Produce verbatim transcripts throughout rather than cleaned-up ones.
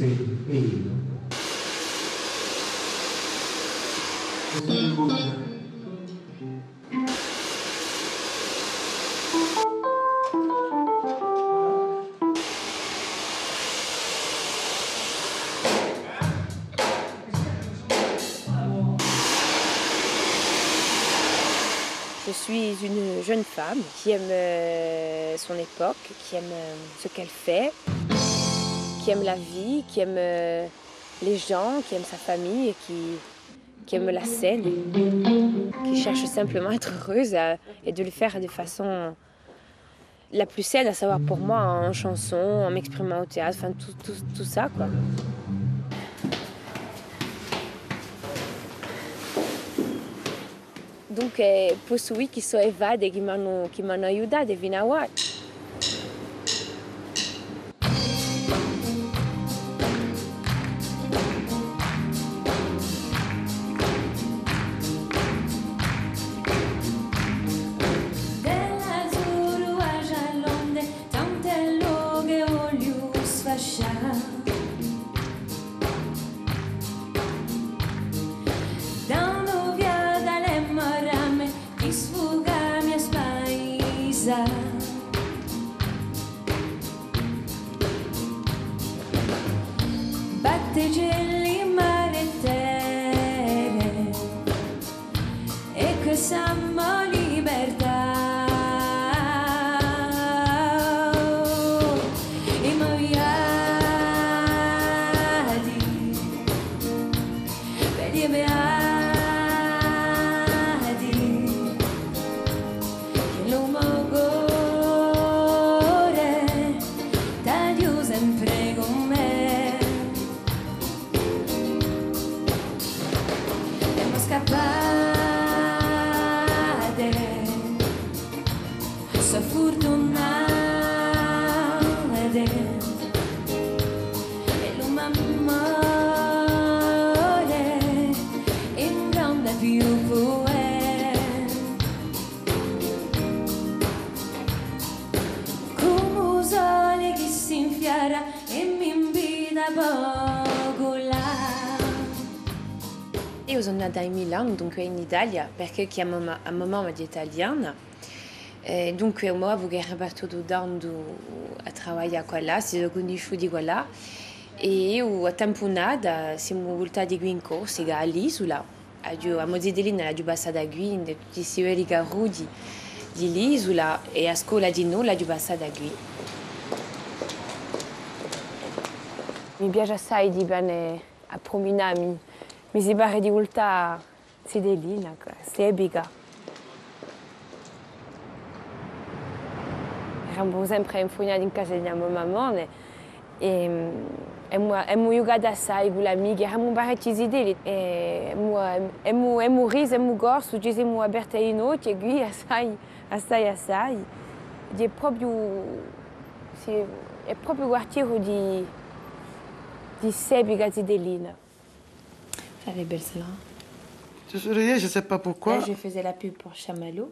Sì, è eiu. Questu hè un pocu. Je suis une jeune femme qui aime, euh, son époque, qui aime, euh, ce qu'elle fait, qui aime la vie, qui aime, euh, les gens, qui aime sa famille et qui, qui aime la scène, qui cherche simplement à être heureuse, euh, et de le faire de façon la plus saine, à savoir pour moi, en chanson, en m'exprimant au théâtre, enfin tout, tout, tout ça, quoi. Dunque, possu dì chì sò e fate chì m'anu, chì m'anu aiutatu finu à avà. Tante loghe vogliu sfascià, dandu via da l'emorame, di sfugà mi spaisa. Batte gelli, mare è terre, è quessa mo libertà. I mo viaghji, belli è beati, chì lu mo core t'aghju sempre cun mè. Semu scappate, sò furtunate, è lu mo amore ingranda più pudè. Cum'è u sole chì s'infiara è m'invita à voghjulà. Eiu sò nata in Milanu, dunque in Italia, perchè chì a mo ma-, a mo mamma hè italiana. È dunque u mo babbu chì era partutu tandu à travaglià quallà, si sò cunnisciuti quallà. È eiu, à tempu nata, simu vultati quì in Corsica, à l'Isula. Aghju, a mo zitellina l'aghju passata quì, in tutti sti belli carrughji di l'Isula, è a scola dinò l'aghju passata quì. Mi piace assai di vene à pruminà mi, mi si pare di vultà zitellina, quì, st'epica. Eramu sempre infugnati in casa di a mo mammone. È, emu, emu ghjucatu assai cù l'amichi, eramu parechji zitelli, è emu, emu, emu risu, emu corsu, ci simu aperti i ghjinochji, è quì assai, assai, assai. Hè propiu, sì, hè propiu u quartieru di, di st'epica zitellina. Elle est belle, celle-là. Tu souriais, je sais pas pourquoi. Là, je faisais la pub pour Chamallow.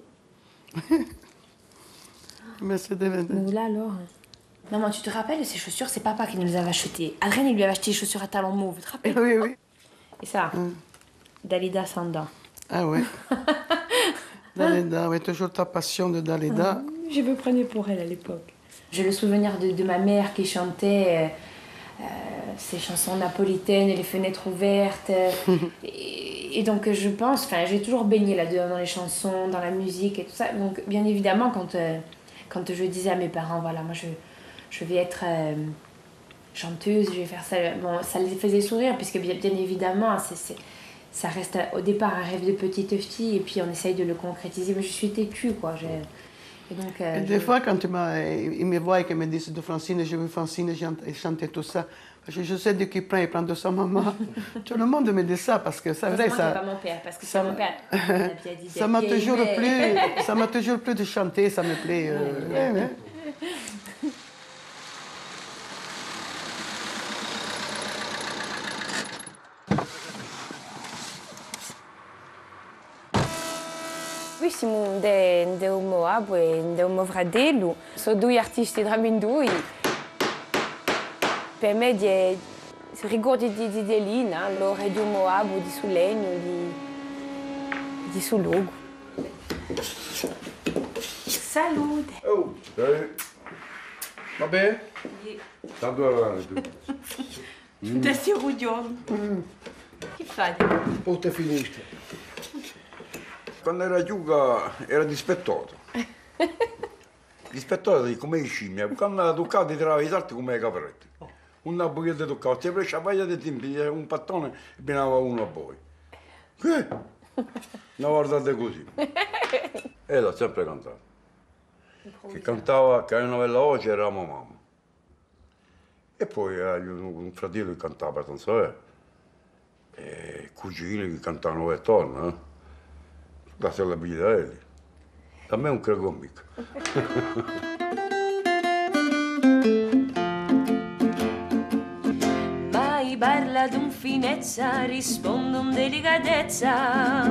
Mais c'est devenu... Nous voilà alors. Maman, tu te rappelles de ces chaussures ? C'est papa qui nous les avait achetées. Adrien, il lui avait acheté des chaussures à talons mauves, tu te rappelles ? Oui, oui. Et ça, Dalida Sanda. Ah ouais. Dalida, ouais, toujours ta passion de Dalida. Je me prenais pour elle à l'époque. J'ai le souvenir de, de ma mère qui chantait, euh, euh, ces chansons napolitaines, Les fenêtres ouvertes, euh, et, et donc, je pense, enfin, j'ai toujours baigné là-dedans, dans les chansons, dans la musique et tout ça. Donc, bien évidemment, quand, euh, quand je disais à mes parents, voilà, moi, je, je vais être, euh, chanteuse, je vais faire ça, bon, ça les faisait sourire, puisque bien, bien évidemment, c'est, c'est, ça reste au départ un rêve de petite fille, et puis on essaye de le concrétiser. Mais je suis têtue, quoi. Je, et donc, euh, et des fois, quand tu m'as, ils me voient et qu'ils me disent de Francine, je veux Francine, chante, chante tout ça. Parce que je sais de qui prend, il prend de sa maman. Tout le monde me dit ça, parce que c'est vrai, ça. Heureusement qu'il y a pas mon père, parce que si mon père, il a bien dit ça m'a toujours plu, ça m'a toujours plu de chanter, ça me plaît, euh, ouais, ouais. Quì simu ind'è, ind'è u mo babbu è ind'è u mo fratellu. Sò dui artisti tramindui. Per mè hè, Ricordi di zitellina, allora, di u mo babbu, di su legnu, di, di su locu. Salute! Oh, eh, va bè? Iè. Tantu avanti. Tutti sti rughjoni. Chì fate? Porta è finestre. Quandu era chjuca era dispettosu. Dispettosu cum'è e scimmie, quandu tuccava ti tirava i salti cum'è e caprette. Ùn a pudia tuccà, ti presciava, ti timpi, un pattone è vinava unu à voi. Chì? Una guardata cusì. È l'hà sempre cantatu. Chì cantava, chì avia una bella voce, era a mo mamma. È po aghju un, un fratellu chì cantava tantu, eh. È cugini chì cantavanu è torna, eh. Lasciali à elli. À mè ùn credu micca. Ma i parla cun finezza, risponde cun delicatezza.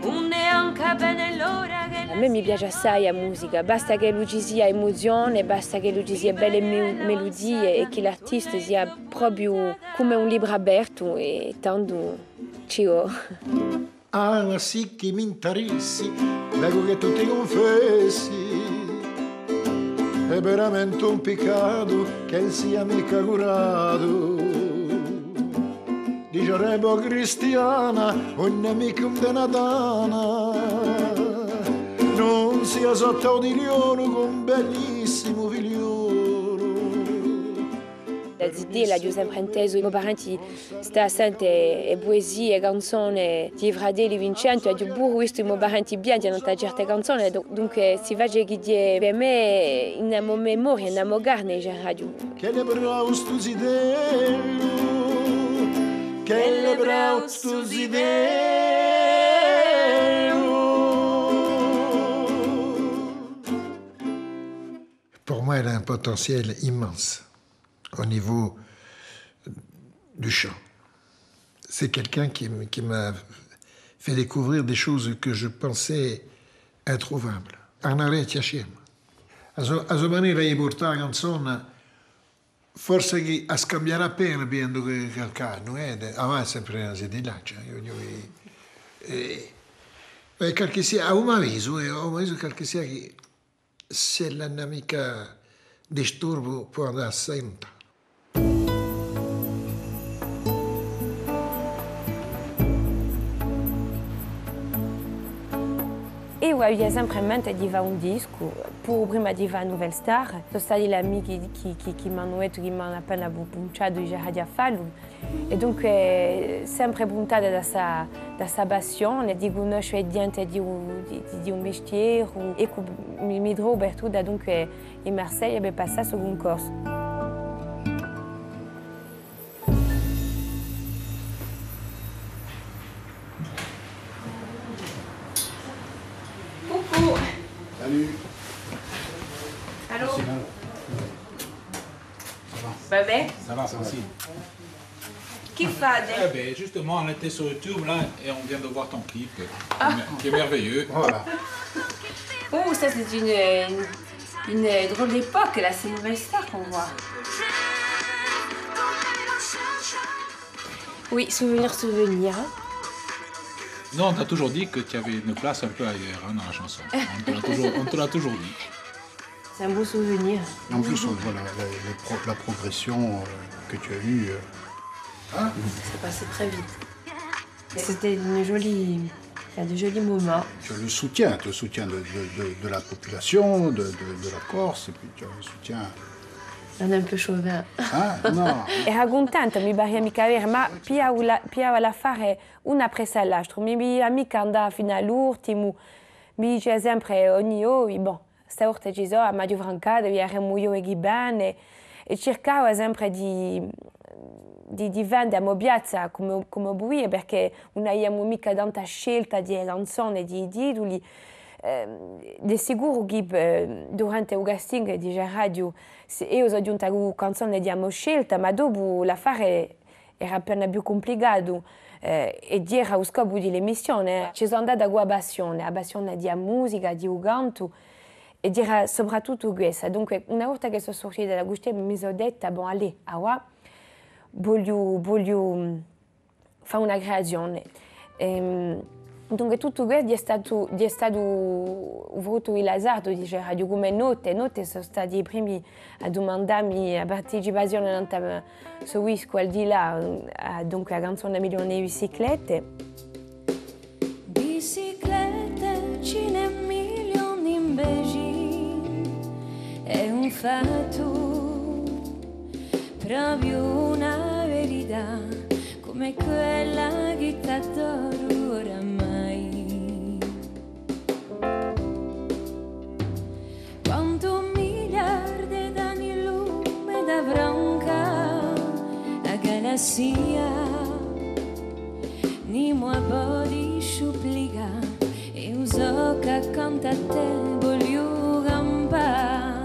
Ùn hè ancu appena l'ora chì... À mè mi piace assai a musica, basta ch'ellu ci sia emuzione, basta ch'ellu ci sia belle me-, meludie è chì l'artistu sia propiu cum'è un libru apertu è tandu ci vò. Ah, sì chì m'intarissi, vecu chì tù ti cunfessi, hè veramente un piccatu chì ùn sia micca curatu. Dicerebbe a cristiana, un nemicu in una tana, ùn sia sottu à u tigliolu cù un bellissimu figliolu. Da zitella aghju sempre intesu i mo parenti stà à sente e puesie, e canzone di i fratelli Vincenti, aghju puru vistu i mo parenti pianghje nant'à certe canzone, dun-, dunque si face chì hè per mè in a mo memoria, in a mo carne, diceraghju. Ch'ellu hè bravu stu zitellu, ch'ellu hè bravu stu zitellu. Pour moi, elle a un potentiel immense au niveau du chant. C'est quelqu'un qui, m- qui m'a fait découvrir des choses que je pensais introuvables. Una rechja scema. A so, a so manera di purtà a canzona, forse chì a scambiarà appena, videndu chì qualchì annu, eh, de- avà hè sempre una zitellaccia, eh, vogliu dì, eh, eh, qualchissia, à u mo avisu, eh, à u mo avisu qualchissia chì s'ella ùn hà micca disturbu, pò andà assai luntanu. Eiu avia sempre in mente di fà un discu, puru prima di fà Nouvelle Star. Sò stati l'amichi chì, chì, chì m'anu dettu, chì m'anu appena pu-, punciatu, dice, aghju da fallu. È dunque, sempre puntata da sta, da sta passione, di cunnosce ghjente di u, di, di, di u mistieru, è chì mi, mi trovu partuta, dunque, in Marseglia per passà stu cuncorsu. Coucou. Salut. Allô ? Sinon, ça va ? Va bè ? Ça va, facile. Chì fate? Eh ben, justement, on était sur YouTube, là, et on vient de voir ton clip, qui est mer- qui est merveilleux. Voilà. Oh, ça, c'est une, une, une drôle d'époque, là, c'est Nouvelle Star qu'on voit. Oui, souvenir, souvenir. Non, on t'a toujours dit que tu avais une place un peu ailleurs, hein, dans la chanson. On te l'a toujours, on te l'a toujours dit. C'est un beau souvenir. En plus, on voit la, la, les pro- la progression, euh, que tu as eue, euh. Hein ? Ça passait très vite. C'était une jolie, enfin, de jolis moments. Tu as le soutien, tu as le soutien de, de, de, de la population, de, de, de la Corse, et puis tu as le soutien. On est un peu chauvin. Hein ? Non. Era cuntenta, mi paria micca vera, ma pigliava la, pigliava l'affare unu appressu à l'altru. Mi, mi, micca andava finu à l'ultimu, mi dicia sempre ogni ghjornu, bon, sta volta ci sò, a m'aghju francata, videremu ghjova chì vene, è circava sempre di, di difende a mo piazza cum'è, cum'è pudia, perchè ùn aviamu micca tanta scelta di e canzone, di i tituli. Ehm, di sicuru chì, eh, durante u casting, diceraghju, eiu sò ghjunta cù canzone di a mo scelta, ma dopu l'affare era appena più cumplicatu, eh, è era u scopu di l'emissione, eh. Ci sò andata cù a passione, a passione di a musica, di u cantu, è era soprattuttu quessa. Dunque, una volta chì sò surtita da custì, mi sò detta, bon, allez, avà, vogliu, vogliu, mm, fà una creazione. Ehm, dunque tuttu què hè statu, hè statu u fruttu di l'azardu, diceraghju, cum'è Notte. Notte sò stati i primi à dumandà mi a participazione nant'à stu discu Al di là, à, dunque a canzona Milioni di biciclette. Biciclette ci n'hè milioni in Beijing, hè un fattu, propiu una verità, cum'è quella chì t'adoru oramai. Quantu miliardi d'anni lume da franca a galassia, nimu a pò sciuplicà, è u sò chì accantu à tè vogliu campà.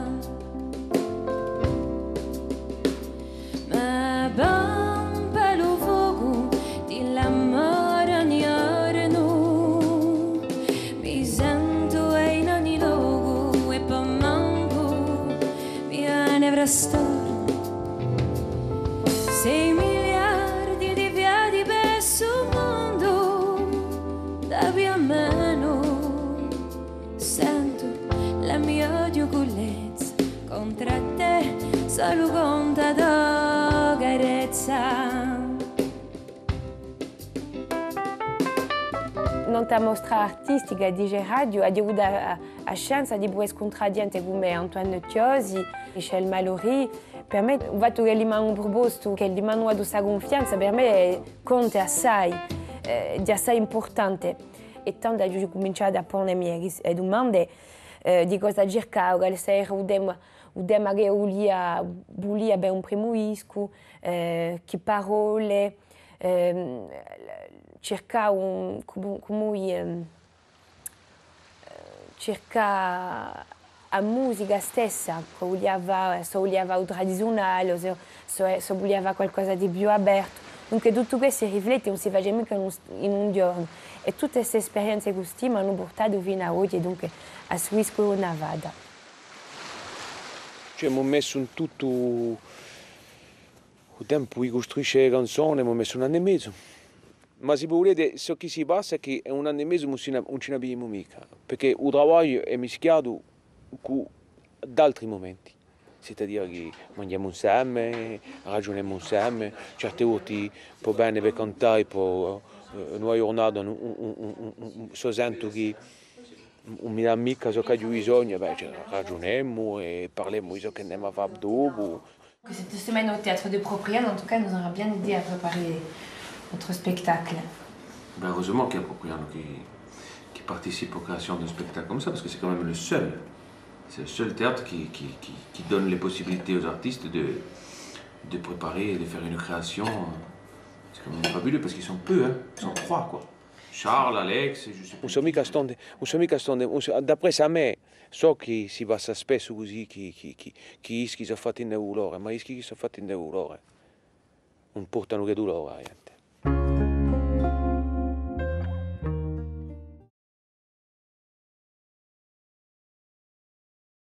Ma pampa lu focu di l'amore ogni ghjornu, mi sentu in ogni locu è po mancu mi vene frastornu. Sei miliardi di viaghji per stu mondu, da più o menu sentu la mio ghjuculezza. Contr'à tè solu conta a to carezza. Nant'à a mostra artistica, diceraghju, aghju avutu a, a, a chance di pudè scuntrà ghjente cum'è Antoine Ciosi, Michel Mallory. Per mè, u fattu ch'elli m'anu prupostu, ch'elli m'anu datu sta cunfianza, per mè conta assai, eh, hè assai impurtante. È tandu aghju cuminciatu à ponemi e, e dumande, eh, di cosa circà, quale era u tema, u tema ch'e vulia, vulia per un primu discu, eh, chì parolle, ehm, circà un, cumu, cumu dì, ehm, eh, circà a musica stessa, s'o vulia fà, s'o vulia fà u tradiziunale, o s'o, s'o, s'o vulia fà qualcosa di più apertu. Dunque tuttu què si riflette, ùn si face micca in un, in un ghjornu. È tutte ste sperienze custì m'anu purtatu finu à oghje, dunque, à stu discu Una fata. Ci emu messu in tuttu u tempu di custruisce e canzone, emu messu un annu è mezu. Ma s'è vo vulete, ciò chì si passa hè chì in un annu è mezu ùn ci n'avvidimu micca, perchè u travagliu hè mischiatu cù d'altri mumenti. C'est-à-dire chì manghjemu inseme, ragiunemu inseme, certe volte pò vene per cantà, è pò, eh, in una ghjurnata ùn, ùn, s'o sentu chì ùn mi dà micca ciò ch'aghju bisognu, bè, ci ragiunemu è parlemu di ciò chì andemu à fà dopu. Que cette semaine au Théâtre de Propriano, en tout cas, nous aura bien aidé à préparer notre spectacle. Ben, heureusement qu'il y a Propriano qui, qui participe aux créations d'un spectacle comme ça, parce que c'est quand même le seul, c'est le seul théâtre qui, qui, qui, qui donne les possibilités aux artistes de, de préparer et de faire une création. C'est quand même fabuleux, parce qu'ils sont peu, hein, ils sont trois, quoi. Charles, Alex, et je sais plus. Ùn sò micca stonde, ùn sò micca stonde, ùn sò, d'après à mè, sò chì si passa spessu cusì, chì, chì, chì, chì i dischi sò fatti in u vulore, ma i dischi chì sò fatti in u vulore ùn portanu chè dulore à a ghjente.